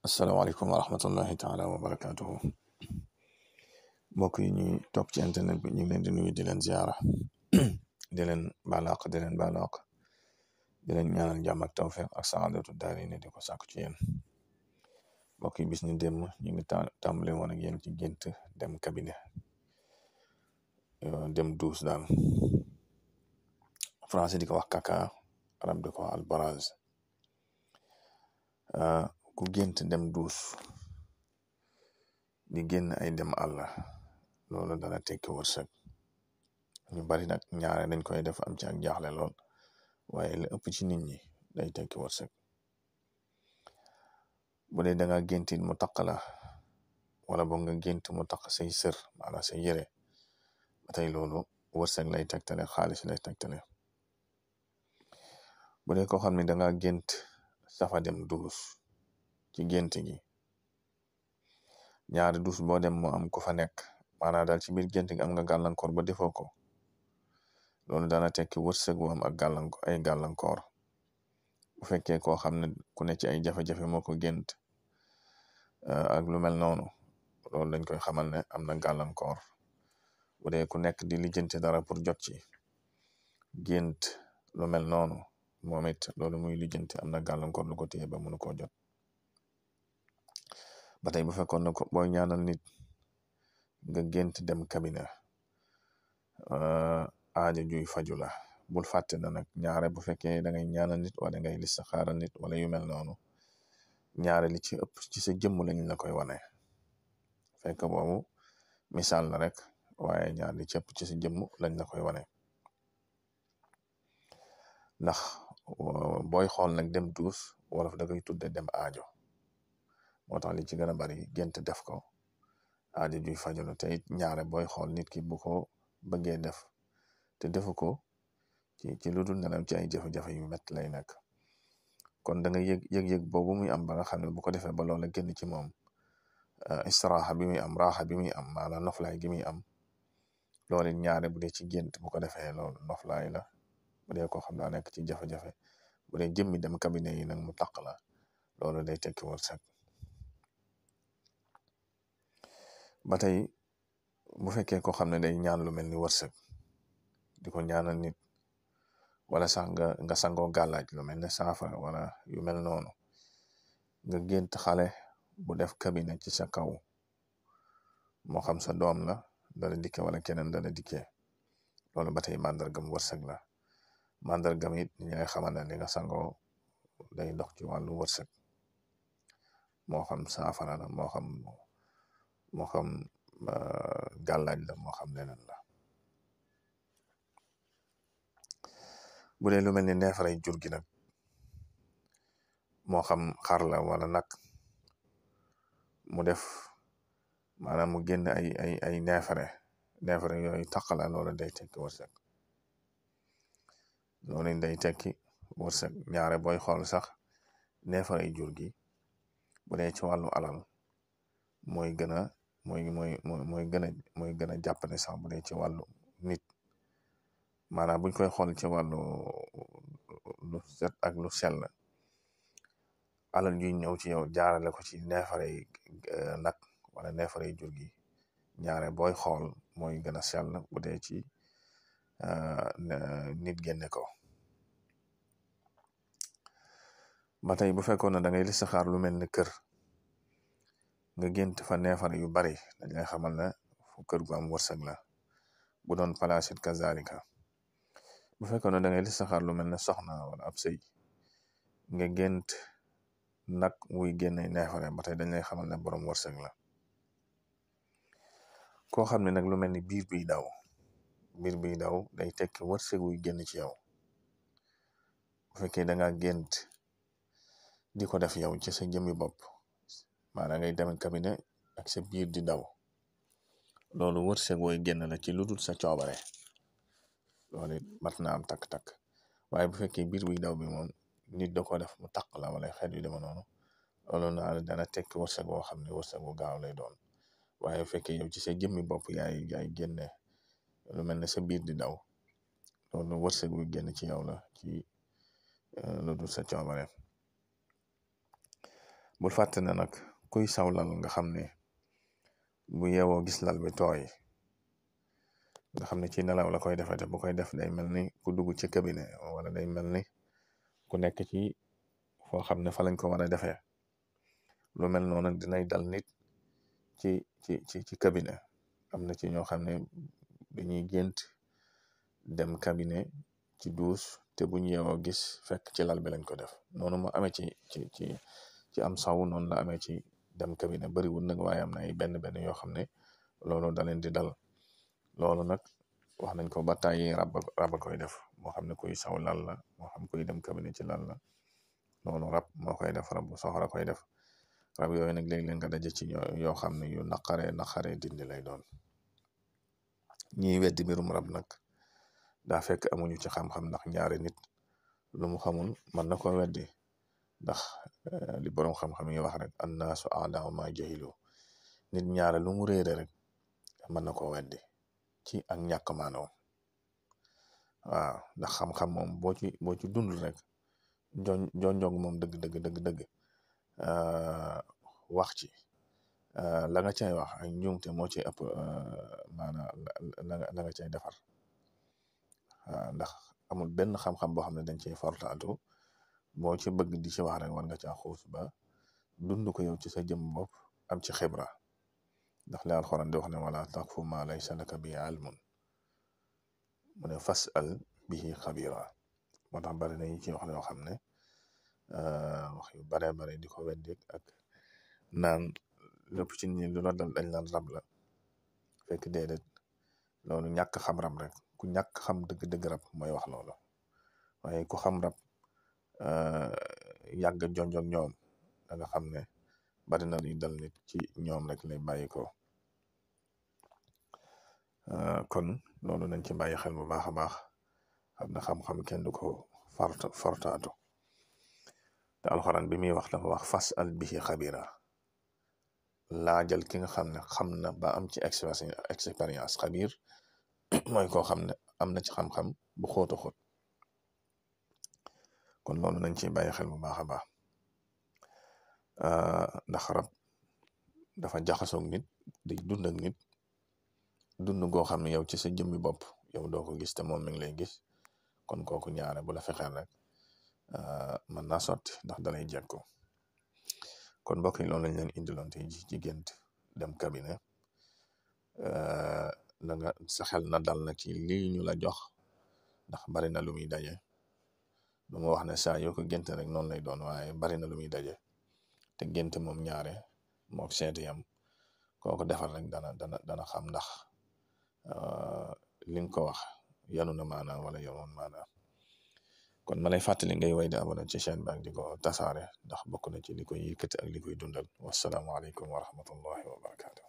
asalaamaaleykum wa rahmatullahi taala wa barakaatuhu mbokk yi ñuy topp ci internet bi ñu ngi leen di nuyu di leen ziara di leen baalaq di leen baalaq di leen ñaanal jàmm ak tawfiq ak saadatu daari ne di ko sàkku ci yéen mbokk yi bis ni dem ñu ngi tàmbale woon ak yéen ci gént dem cabinet dem duus daal français di ko wax kaka arab di ko wax albaraz ku gént dem duus di génn ay dem àll loolu dana tekki wërsëg ñu bari nag ñaare dañ koy def am ci ak jaaxle lool waaye la ëpp ci nit ñi day tekki wërsëg bu dee da nga géntit mu taq la wala boog nga gént mu taq say sër maanaam say yére ba tey loolu wërsëg lay tegtale xaalis lay tegtale bu dee koo xam ne da nga gént safa dem duus ci gént gi ñaari dus boo dem mu am ku fa nekk maanaam daal ci biir gént gi am nga gàllankoor ba defoo ko loolu dana tekki wërsëg wu am ak ay gàllankoor bu fekkee koo xam ne ku ne ci ay jafe-jafe moo ko gént ak lu mel noonu loolu dañ koy xamal ne am na gàllankoor bu dee ku nekk di lijjanti dara pour jot ci gént lu mel noonu moom it loolu muy lijjanti am na gàllankoor lu ko téye ba mënu koo jot ba tey bu fekkoon na ko booy ñaanal nit nga gént dem cabinet aajo juy faju la bul fàtte na nag ñaare bu fekkee da ngay ñaanal nit wala ngay listixaara nit wala yu mel noonu ñaare li ci ëpp ci sa jëmm lañ la koy wane fekk boobu misaal la rek waaye ñaar li ci ëpp ci sa jëmm lañ la koy wane ndax booy xool nag dem duus wolof da koy tudde dem aajo moo tax li ci gën a bari gént def ko aajo juy fajolo te it ñaare booy xool nit ki bu ko bëggee def te defu ko ci lu dul nelaw ci ay jafe-jafe yu métti lay nekk kon da nga yëg boobu muy am ba nga xam ne bu ko defee ba loola génn ci moom istiraaxa bi muy am raaxa bi muy am maanaam noflaay gi muy am loolu it ñaare bu dee ci gént bu ko defee loolu noflaay la bu dee koo xam daa nekk ci jafe-jafe bu dee jëmmi dem cabinet yi nag mu taq la loolu day tekki wërsëg ba tey bu fekkee koo xam ne day ñaan lu mel ni wërsëg di ko ñaanal nit wala sax nga sangoo gàllaaj lu mel ne saafara wala yu mel noonu nga gént xale bu def cabinet ci sa kaw moo xam sa doom la dala dikke wala keneen dala dikke loolu ba tey màndargam wërsëg la màndargam it ñi ngay xamal ne li nga sangoo day dox ci wàllu wërsëg moo xam saafara la moo xam gàllaaj la moo xam leneen la bu dee lu mel ni neefaray jur gi nag moo xam xar la wala nag mu def maanaam mu génn ay neefare yooyu taqala loolu day tekki wërsëg loolu day tekki wërsëg ñaare booy xool sax neefaray jur gi bu dee ci wàllu alal mooy gën a jàppale sax bu dee ci wàllu nit maanaam buñ koy xool ci wàllu lu set ak lu sell alal juy ñëw ci yow jaarale ko ci neefare nag wala neefare jur gi ñaare booy xool mooy gën a sell bu dee ci nit génne ko ba tey bu fekkoon ne da ngay listixaar lu mel ni kër nga gént fa neefare yu bari dañ lay xamal ne fu kër gu am wërsëg la bu doon palaasit kazalika bu fekkoon ne da ngay listixaar lu mel ne soxna wala ab sëy nga gént nag wuy génne neefare ba tey dañ lay xamal ne borom wërsëg la koo xam ne nag lu mel ni biir biy daw day tekki wërsëg wuy génn ci yow bu fekkee da nga gént di ko def yow ci sa jëmmi bopp maanaam ngay dem cabinet ak sa biir di daw loolu wërsëg wooy génn la ci lu dul sa coobare loolu mat na am takk-takk waaye bu fekkee biir buy daw bi moom nit da ko def mu taq la wala xeet yu dema noonu loolu naa dana tekki wërsëg woo xam ne wërsëg wu gaaw lay doon waaye bu fekkee yow ci sa jëmmi bopp yaay génne lu mel ne sa biir di daw loolu wërsëg wu génn ci yow la ci lu dul sa coobare bul fàtte ne nag kuy saw lal nga xam ne bu yeewoo gis lal bi tooy nga xam ne ci nelaw la koy defate bu koy def day mel ni ku dugg ci cabinet wala day mel ni ku nekk ci foo xam ne fa lañ ko war a defee lu mel noonu dinay dal nit ci cabinet am na ci ñoo xam ne dañuy gént dem cabinet ci douche te buñ yeewoo gis fekk ci lal bi lañ ko def noonu mu amee ci am saw noonu la amee ci dem cabinet bariwul nag waaye am na ay benn yoo xam ne loolu da leen di dal loolu nag wax nañ ko ba tàyyi rab koy def moo xam ne kuy saw lal la moo xam kuy dem cabinet ci lal la loolu rab moo koy def rab bu soxora koy def rab yooyu nag léeg-léeg nga daje ci yoo xam ne yu naqaree dindi lay doon ñiy weddi mbirum rab nag daa fekk amuñu ci xam-xam ndax ñaari nit lu mu xamul mën na ko weddi ndax li boroom xam-xam yi wax rek annaasu a'lamu ma jahilu nit ñaare lu mu réere rek mën na ko weddi ci ak ñàkk maanoo waaw ndax xam-xam moom boo ci dund rek jonjong moom dëgg wax ci la nga cay wax ak njuumte moo ci ëpp maanaam la nga cay defar ndax amul benn xam-xam boo xam ne dañ cey fortaatu boo ci bëgg di ci wax rek war nga caa xuus ba dund ko yow ci sa jëm bopp am ci xibra ndax li alxuraan di wax ne wala taqfu ma laysa laka bi ilmun mu ne fas'al bihi xabira moo tax bari na yi ci wax yoo xam ne wax yu bare di ko weddi ak naan lépp ci nit ñi lu la dal dañ laan rab la fekk déedéet loolu ñàkk xam rab rek ku ñàkk xam dëgg rab mooy wax loolu waaye ku xam rab yàgg jonjog ñoom da nga xam ne bari na luy dal nit ci ñoom rek lay bàyyi ko kon loolu nañ ci bàyyi xel bu baax a baax xam na xam-xam kenn du ko fortaatu te alxuraan bi muy wax dafa wax fas'al bihi xabira laajal ki nga xam ne xam na ba am ci expérience xabir mooy koo xam ne am na ci xam-xam bu xóota xóot kon loolu nañ ci bàyyi xel bu baax a baax ndax rab dafa jaxasoog nit di dund ak nit dund goo xam ne yow ci sa jëmmi bopp yow doo ko gis te moom mi ngi lay gis kon kooku ñaare bu la fexeel rek mën naa sotti ndax dalay jekko kon mbokk yi loolu lañ leen indiloon tey ci gént dem cabinet na nga sa xel na dal na ci lii ñu la jox ndax bari na lu muy daje lu ma wax ne saa yoo ko gént rek noonu lay doon waaye bari na lu muy daje te gént moom ñaare mook seeti yam kooku defar rek dana xam ndax li nga ko wax yanu na maanaam wala yanoon maanaam kon ma lay fàttali ngay way di abonné ci chaîne bi ak di ko tasaare ndax bokk na ci li koy yëkkati ak li koy dundal wassalaamu aleykum wa rahmatullahi wa barakatu